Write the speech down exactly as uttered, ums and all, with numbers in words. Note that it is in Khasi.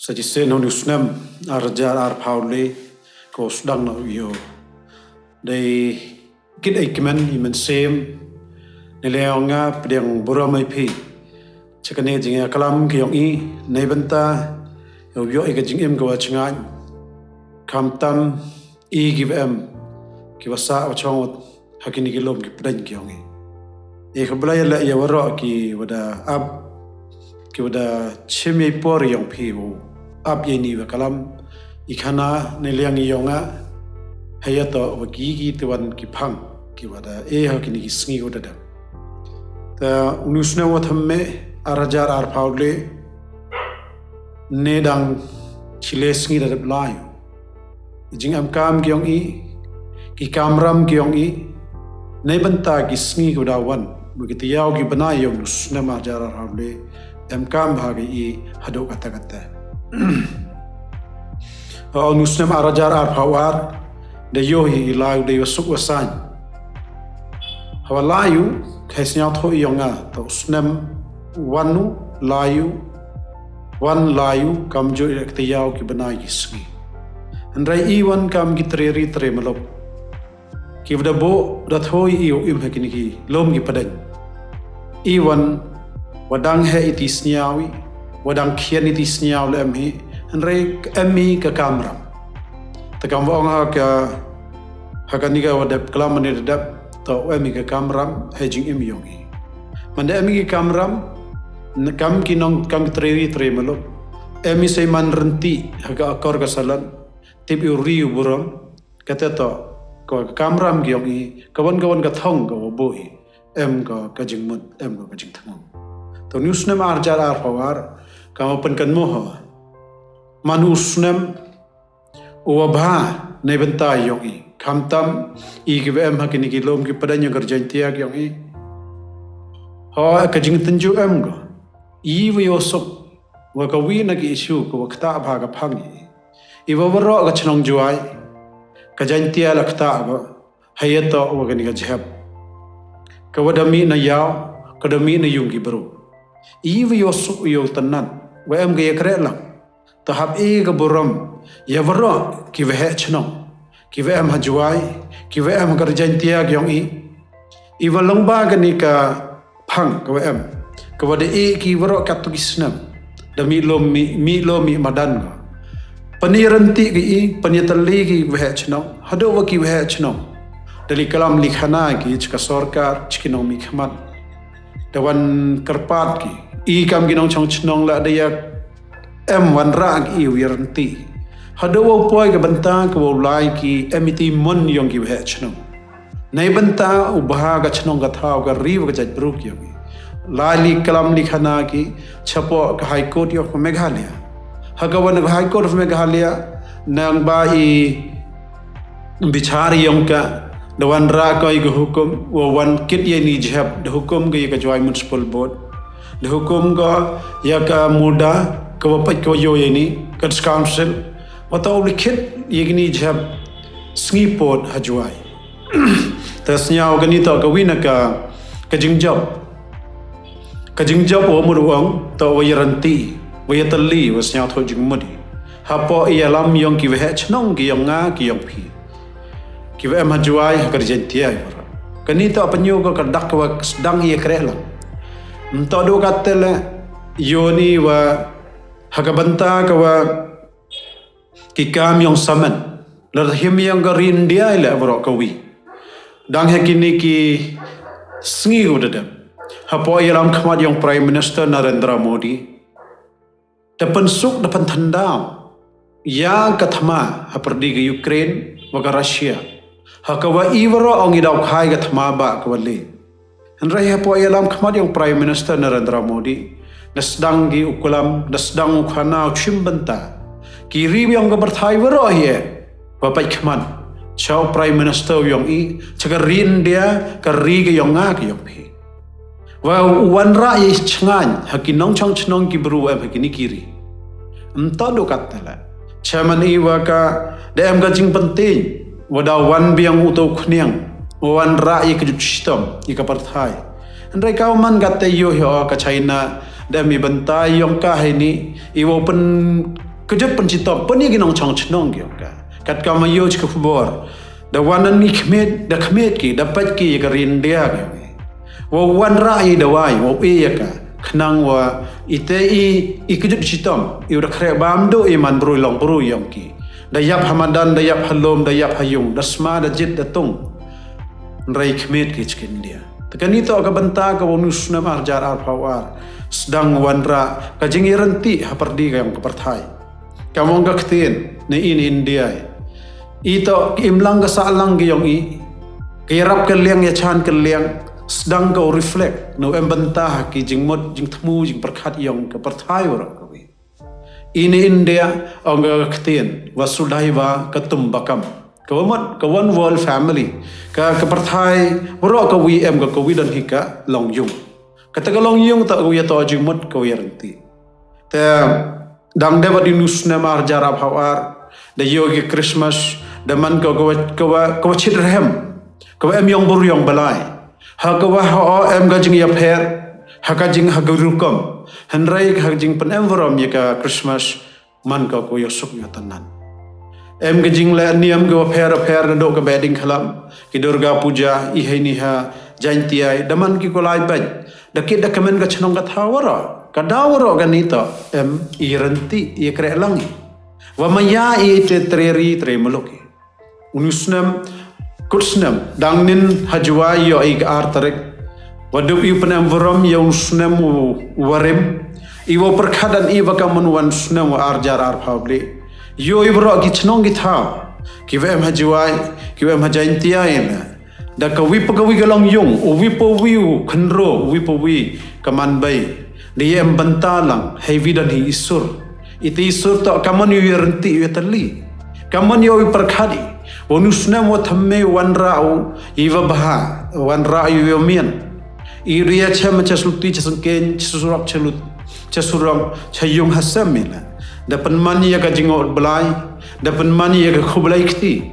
Sa shisien ha une u snem ar hajar arphew le, ko sdang na u ïoh. Dei kit ei kmen i mynsiem. Ne leh nga pdiang burom ei phi. Cha kane jingïaklam ki ïong i, neibynta ïa u ïoh i ka jingim ka wa chngaiñ. Khamtam i ki wa em, ki wa sah wa chong ha kini ki lum ki pdeng ki ïong i. I khublei leh ïa waroh ki wa da ap, ki wa da chim ïa i por ïong phi u ap ïa ini wa kalam i khana ne liang i ïong a. Haya to wa ki ki tuan ki phang ki wa da e ha kini ki sngi wa da dang. Ta une u snem wa thymme ar hajar arphew le, ne dang chile sngi da dep lai. I jingem kam ki ïong i, ki kamram ki ïong i, neibynta ki sngi ki wa da wan, ba ki tayaaw ki bnai ïong u snem ar hajar arphew le, em kam bha ki i haduh katta katta. Ha une u snem ar hajar arphew ar, da ïoh hi i lai u dei wa suk wa saiñ. Hawa lai u, ka sñiawthuh ïong nga, ta u snem wan u, lai u, wan lai u, kamjooh ïa ka tayaaw ki bnai ki sngi. Hynrei i wan kam ki tre ri tre muluk. Ki wa da buh, da thui i u im ha kini ki lum ki pdeng. I wan, wa dang heh iti sñiaw i, wa dang khian iti sñiaw le em hi, hynrei em i ka kamram. Ta kam wa ong ha ka, ha kani ka wa dep klam mane da dep, ta em i ka kamram, ha jingim ïong i. Mane em i ka kamram, ne kam ki nong, kam ki tre ri tre muluk. Em i sei man rynti, ha ka akor ka salan, tip i u ri u burom, kata to, ka kamram ki ïong i, ka wan ka wan ka thong ka wa buh i, em ka, ka jingmut, em ka, ka jingthngaw. Ta une u snem ar hajar arphew ar, ka wa pynkynmaw ha. Man u snem, u wa bha, neibynta ïong i. Khamtam, i ki wa em ha kini ki lum ki pdeng ïong ka Jaintia ki ïong i. Ho, ka jingtynjuh em ka. I wa ïoh suk, wa ka wi na ki issue, ka wa ktah bha ka phang i. I wa waroh ka chnong Jowai, ka Jaintia la ktah ka, haya to wa kani ka jhep. Ka wa da mih na ïaw, ka da mih na ïung ki bru. I wa ïoh suk ïoh tynat, wa em ka ïa kreh lang. Ta hap i ka burom, ïa waroh ki wa heh chnong, ki wa em ha Jowai, ki wa em ha ka Jaintia ki ïong i. I wa long ba kani ka phang ka wa em. Ka wa da i ki waroh katto ki snem. Da mih lum mih, mih lum mih madan ka. Pynïarynti ki i, pynïatylli ki wa heh chnong. Haduh wa ki wa heh chnong. Da li klam li khana ki cha ka sorkar, cha ki nongmihkhmat. Da wan kyrpad ki. I kam ki nongchong chnong la da ïa em wanrah ki i u ïarynti. Haduh wa u poi ka bynta ka wa u lai ki em iti mon ïong ki wa heh chnong. Neibynta u bha ka chnong ka thaw ka ri wa ka jaitbru ki ïong i. Lai li klam li khana ki, chapoh ka High Court ïong ka Meghalaya. Ha ka wan ka High Court of Meghalaya, nang ba i bichar ïong ka, da wanrah ka i ka hukum, wa wan kit ïa ini jhep, da hukum ka ïa ka Jowai Municipal Board. Da hukum ka ïa ka MUDA, ka wa peit ka wa ïoh ïa ini, ka District Council, wa ta u likhit ïa ini jhep, sngi pud ha Jowai. Ta sñiaw kani to ka wi na ka, ka jingjop. Ka jingjop wa mut u ong, to wa ïarynti, wa ïatylli, wa sñiawthuh jingmut i. Hapoh ïalam ïong ki wa heh chnong ki ïong nga ki ïong phi. Ki wa em ha Jowai ha ka Jaintia i wa. Kani to pynïoh ka dak wa sdang ïa kreh lang. Mynta duh katte le, ïoh ni wa ha ka bynta ka wa ki kam ïong samen. Lada him ïong ka ri India i leh waroh ka wi. Dang ha kini ki sngi u da dep. Hapoh ïalam khmat ïong Prime Minister Narendra Modi. Da pynsuk da pyntyndaw. Ïa ka thma ha pyrdi ka Ukraine wa ka Russia. Ha ka wa i waroh ong i daw khai ka thma ba ka wa le. Hynrei hapoh ïalam khmat ïong Prime Minister Narendra Modi, da sdang ki u klam, da sdang u khana u chim bynta. Ki ri ïong ka pyrthai waroh hi e, wa peit khmat, cha u Prime Minister ïong i, cha ka ri India, ka ri ka ïong nga ka ïong phi. Wa u wanrah ïa i chngaiñ, ha ki nongchong chnong ki bru em ha kini ki ri. Mynta duh katte le. Chairman i wa ka, da em ka jingpyntiñ, wa da wan biang u to khniang, wa wanrah ïa ka juh shitom, ïa ka pyrthai. Hynrei ka man katte ïoh ïa ka China, da em i bynta ïong ka ha ini, i wa pyn Kjut pynshitom, pyni ki nongchong chnong ki ong ka. Katkam ayo chi ka khubor. Da wan na i khmied, da khmied ki, da peit ki ka ri India ki ong i. Wa wanrah i dawai, wa i ya ka. Khnang wa ite i, i kjut shitom, i u da khreh bam do i man bru long bru yong ki. Da yap ha madan, da yap ha lum, da yap ha yung, da sma, da jit, da tung. Nrai khmied ki chkin India. Te kani to ka bynta ka wa u snem arjar arphaw ar. Sdang wanrah, ka jingïarynti ha pyrdi ka yong ka pyrthai. Ka mong ka ktien, ne in India. I to, im lang ka sa lang ki yong i. Ka yarap ka liang ya chan ka liang, sdang ka u reflect, no em bynta ha ki jingmut, jingthmu, jingpyrkhat yong ka pyrthai warok ka wi. Ini India, ong ka ktien, Vasudhaiva Kutumbakam. Ka wa mut, ka one world family. Ka, ka pyrthai, warok ka wi em ka, ka wi don hi ka, long yung. Kata ka long yung ta ka wi to jingmut ka wi renti. Te, dang de wat inu snem arjar arphaw ar, da yo ki Christmas, da man ka, ka wa, ka wa, ka wa chit rehem. Ka wa em yong bur yong balai. Ha ka wa ha o em ka jingïapher, ha ka jing ha ka rukom. Hynrei ha ka jingpynem warom ya ka Christmas, man ka ko yosuk ya tanan. Em ka jingleh niam ka wa pher pher na do ka beding khalam, ki Durga Puja, i hei ni ha, Jaintia, da man ki ko lai bej, da kit da kamen ka chnong ka tha waro, ka da waro ka ni to, em, i renti, i kreh langi. Wa maya i te treri, tre muluk i. Unu snem, kut snem, dang nin ha Juwai yo i ka ar tarik. Wa dup i u pynem warom yo u snem u warim. I wa pyrkhat dan i wa ka man wan snem wa arjar arphaw bli. Yo i warok ki chnong ki thaw. Ki wa em ha Juwai, ki wa em ha Jaintia i na. Da ka wi pa ka wi ka long yung, u wi pa wi u kynro, u wi pa wi ka man bai. Da i em bynta lang, hei wi dan hi i sur. Ite i sur to, ka man yu i renti yu i tali. Ka man yu i pyrkhat i. Wa unu snem wa thymme wanrah u, i wa bha, wanrah yu i wa mian. I ria chem cha sluti cha sengkeng, cha surok cha lut, cha surok, cha yung ha sem i la. Da pynman ya ka jingot blai, da pynman ya ka khublai kti.